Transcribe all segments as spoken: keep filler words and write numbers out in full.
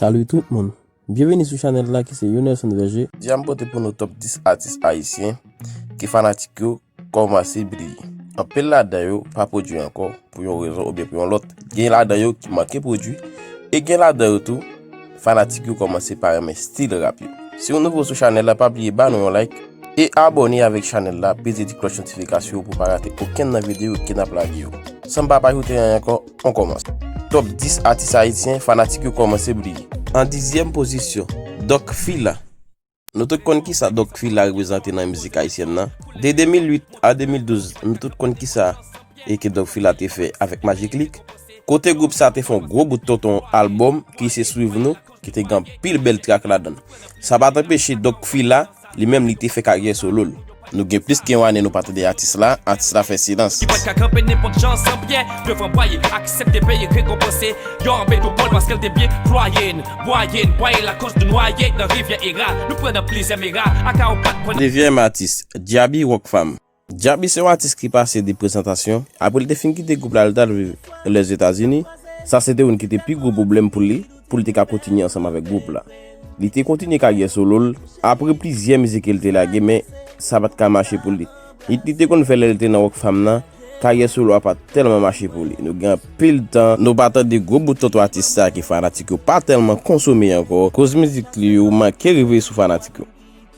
Salut tout moun. Byenveni sou chanèl la ki se Yonelson Verger. Jodi a m pote pou nou top dis atis ayisyen ke fanatik yo kòmanse bliye. Anpil ladan yo pa pwodui ankò pou yon rezon oubyen pou yon lòt. Gen ladan yo ki manke pwodui e gen ladan yo tou fanatik yo kòmanse pa renmen stil rap yo. Si w nouvo sou chanèl la, pa bliye ba nou yon like e abòne avèk chanèl la, peze ti klòch notifikasyon pou pa rate okenn nan videyo ke n ap lage yo. San m pa pa ajoute anyen ankò, on kòmanse. Top dis atis ayisyen fanatik yo kòmanse bliye. An dizyèm pozisyon, Doc Fila. Nou tout konn kisa Doc Fila reprezante nan mizik ayisyèn nan. De de mil uit a de mil douz, nou tout konn kisa e ke Doc Fila te fè avèk Magic Click. Kote gwoup sa te fè yon gwo bout tonton albòm ki se Swiv Nou, ki te gen anpil bèl trak ladan l. Sa pa t anpeche Doc Fila, li menm li te fè karyè solo l. Nou gen plis ke yon ane nou pa tande atis la, atis la fè silans. Ki pa t ka kanpe nenpòt jan san byen devan bwaye, aksepte peye rekonpanse yon anbe dou bòl paske l te byen plwaye n, bwaye n, bwaye lakòz nou nwaye nan rivyè Era, nou pran nan plizyè mera, aka ou pa t konn. Dezyèm atis, Djaby Rockfam. Djaby se yon atis ki pase de prezantasyon, apre l te fin kite gwoup la, l t al viv Lèzetazini, sa se te youn ki te pi gwo pwoblèm pou li, pou l te ka kontinye ansanm avèk gwoup la. Li te kontinye karyè solo l, apre plizyè mizik ke l te lage, men sa pa t ka mache pou li. Hit li te konn fè lè l te nan Rockfam nan, karyè solo a pa t tèlman mache pou li. Nou gen anpil tan, nou pa tande gwo bout tonton atis sa ke fanatik yo pa tèlman konsome ankò, koz mizik li yo manke rive sou fanatik yo.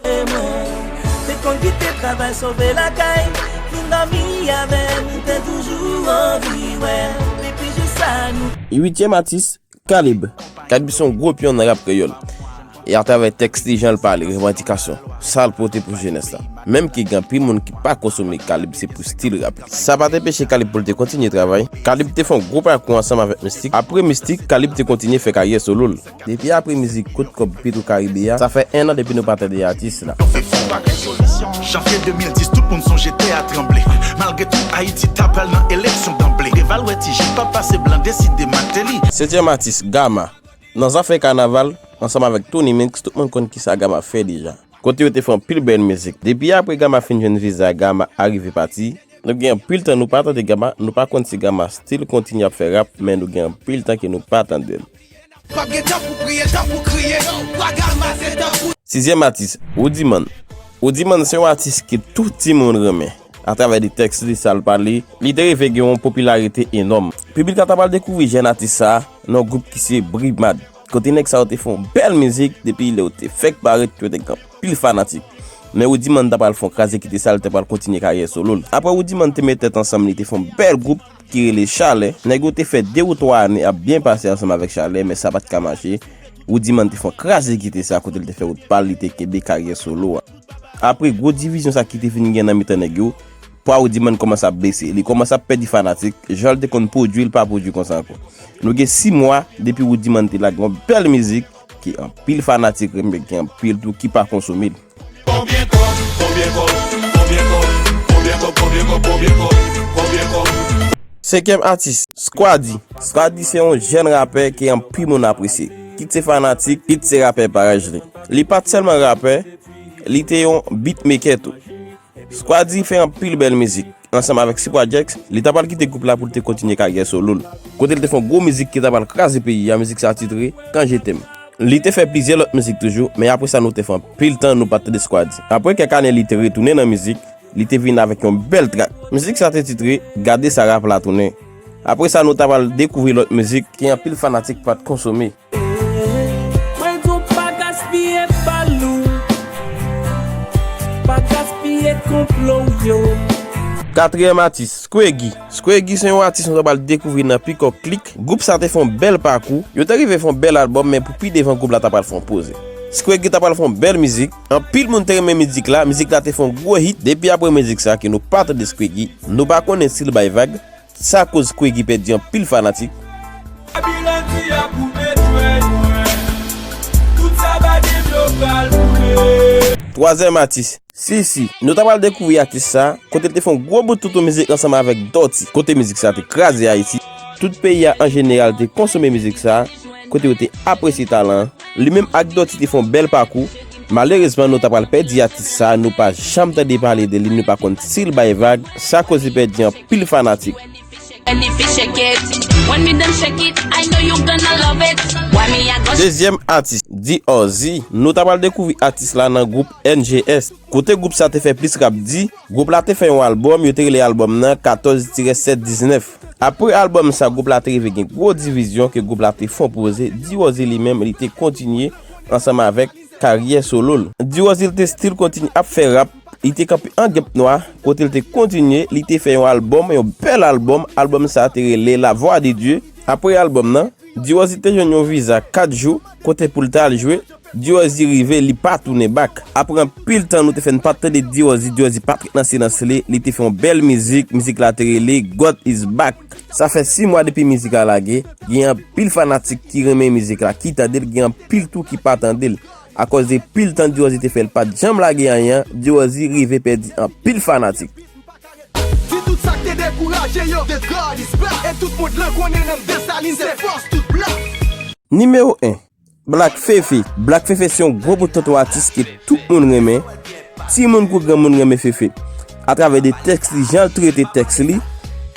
Te konn kite travay sove lakay, vin dòmi avè m, te toujou anvi wè, depi jou sa nou. Uityèm atis, Kalib. Kalib se yon gwo pyon nan rap kreyòl. E atravè tèks li, jan l pale, revandikasyon, sa l pote pou jenès la. Menm ke gen anpil moun ki pa konsome Kalib, se pou stil rap li. Sa pa t anpeche Kalib pou l te kontinye travay. Kalib te fè yon gwo pakou ansanm avèk Mistik. Apre Mistik, Kalib te kontinye fè karyè solo l. Depi apre mizik Kout Kòb Petro Caribe a, sa fè en an depi nou pa tande atis la. Janvye de mil dis, tout moun sonje tè a tranble. Malgre tou, Ayiti ta pral nan eleksyon danble. Preval wè ti jip ap pase, blan deside mate li. Setyèm atis, Gama. Nan zafè kanaval, ansanm avèk Tony Mix, tout moun konn kisa Gama fè deja. Kote yo te fè anpil bèl mizik. Depi apre Gama fin jwenn viza, Gama arive pati. Nou gen anpil tan nou pa tande Gama, nou pa konn si Gama still kontinye ap fè rap, men nou gen anpil tan ke nou pa tande l. P ap gen tan pou priye, tan pou kriye, pa Gama se tan pou. Sizyèm atis, Roody Man. Roody Man se yon atis ke tout timoun renmen. Atravè de tèks li, sa l pale, li te rive gen yon popilarite enòm. Piblik la ta pral dekouvri jèn atis sa a nan yon gwoup ki se Brimad. Kote nèg sa yo te fè yon bèl mizik, depi lè yo te fèk parèt, yo te gen anpil fanatik. Men Roody Man ta pral fè yon kraze kite sa, li ta pral kontinye karyè solo l. Apre Roody Man te met tèt ansanm, li te fè yon bèl gwoup ki rele Chalè. Nèg yo te fè de ou twa ane ap byen pase ansanm avèk Chalè, men sa pa t ka mache. Roody Man te fè yon kraze kite sa, kote l te fè wout pa l, li te kenbe karyè solo a. Apre gwo divizyon sa ki te vin gen nan mitan nèg yo, pwa Roody Man kòmanse ap bese. Li kòmanse ap pèdi fanatik. Jan l te konn pwodui, l pa pwodui konsa ankò. Nou gen sis mwa depi Roody Man te lage yon bèl mizik ke anpil fanatik renmen, gen anpil tou ki pa konsome l. Konbyen kòb, konbyen kòb, konbyen kòb, konbyen kòb, konbyen kòb, konbyen kòb, konbyen kòb. Senkyèm atis, Squaddy. Squaddy se yon jèn rapè ke anpil moun apresye. Kit se fanatik, kit se rapè parèy li. Li pa t sèlman rapè, li te yon beatmaker tou. Squaddy fè anpil bèl mizik. Ansanm avèk Sipwa Jex, li ta pral kite gwoup la pou l te kontinye karyè solo l. Kote l te fè yon gwo mizik ki ta pral kraze peyi a, mizik sa titre Quand je t'aime. Li te fè plizyè lòt mizik toujou, men apre sa nou te fè anpil tan nou pa t tande Squaddy. Apre kèk ane li te retounen nan mizik, li te vin avèk yon bèl trak. Mizik sa te titre Gade sa rap la tounen. Apre sa nou ta pral dekouvri lòt mizik ke anpil fanatik pa t konsome. Mwen di w pa gaspiye bal ou, pa gaspiye konplo w yo. Katriyèm atis, Squeggy. Squeggy se yon atis nou ta pral dekouvri nan Peacock Click. Gwoup sa te fè yon bèl pakou. Yo te rive fè yon bèl albòm, men pou pi devan gwoup la ta pral fè yon poze. Squeggy ta pral fè yon bèl mizik. Anpil moun te renmen mizik la. Mizik la te fè yon gwo hit. Depi apre mizik sa ke nou pa tande Squeggy. Nou pa konnen si l bay vag. Sa koz Squeggy pèdi anpil fanatik. Babylon di a koupe dwèt mwen. Tout sa pa gen blo pral boule. Twazyèm atis, Sisi. Nou ta pral dekouvri atis sa, kote l te fè yon gwo bout tonton mizik ansanm avèk Dutty. Kote mizik sa te kraze Ayiti. Tout peyi a an jeneral te konsome mizik sa, kote yo te apresye talan an. Li menm ak Dutty te fè yon bèl pakou. Malerezman, nou ta pral pèdi atis sa, nou pa janm tande pale de li, nou pa konn si l bay vag, sa koz li pèdi anpil fanatik. Let me fish a kid. When me done shake it, I know you gonna love it. Why me I go Dezyèm atis, D R Z. Nou ta pral dekouvri atis la nan gwoup N G S. Kote gwoup sa te fè plis rap di, gwoup la te fè yon albòm, yo te rele albòm nan katòz tirè sèt diznèf. Apre albòm sa, gwoup la te rive gen gwo divizyon ke gwoup la te fon poze, D R Z li menm, li te kontinye ansanm avèk karyè solo l. D R Z li te still kontinye ap fè rap, li te kanpe an Gèp Nwa, kote l te kontinye, li te fè yon albòm, yon bèl albòm, albòm sa te rele La Voix de Dieu. Apre albòm nan, D R Z te jwenn yon viza kat jou, kote pou l t al jwe, D R Z rive, li pa tounen back. Apre anpil tan nou te fè n pa t tande D R Z, D R Z pa t ret nan silans li, li te fè yon bèl mizik, mizik la te rele God is Back. Sa fè sis mwa depi mizik la lage, gen anpil fanatik ki renmen mizik la, ki tande l, gen anpil tou ki pa tande l. Akoz de pil tan D R Z te fè l pa t janm lage anyen, D R Z rive pèdi anpil fanatik. Di tout sa k te dekouraje yo, the God is back. E tout mond lan konnen nan Desalin se fòs tout blak. Nimewo en, Black Fefe. Black Fefe se yon gwo bout tonton atis ke tout moun renmen. Timoun kou granmoun renmen Fefe. Atravè de tèks li, jan l trete tèks li,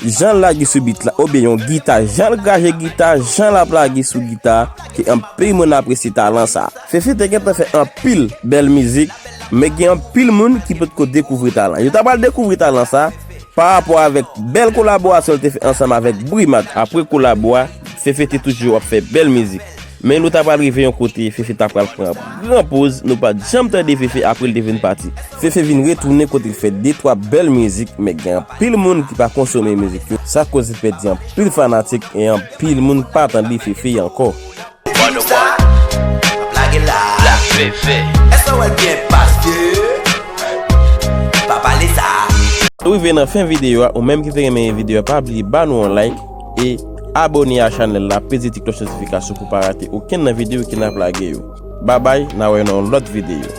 jan l lage sou bit la, oubyen yon gita, jan l graje gita, jan l ap lage sou gita, ke anpil moun apresye talan sa. Fefe te gentan fè anpil bèl mizik, men gen anpil moun ki potko dekouvri talan. Yo ta pral dekouvri talan sa pa rapò avèk bèl kolaborasyon l te fè ansanm avèk Brimat. Apre kolabo a, Fefe te toujou ap fè bèl mizik. Men nou ta pral rive yon kote Fefe ta pral pran gran poz, nou pa t janm tande Fefe apre l te vin pati. Fefe vin retounen kote l fè de twa bèl mizik, men gen anpil moun ki pa konsome mizik yo. Sa koz li pèdi anpil fanatik e anpil moun pa tande Fefe ankò. Bon nou bon, ap lage la. Black Fefe. Èske w wè l byen paske pa pale sa. Nou rive nan fen videyo a, ou menm ki te renmen videyo a, pa bliye ba nou yon like e abone a chanèl la, peze ti klòch notifikasyon pou pa rate okenn nan videyo ke n ap lage yo. Babay, n a wè nan yon lòt videyo.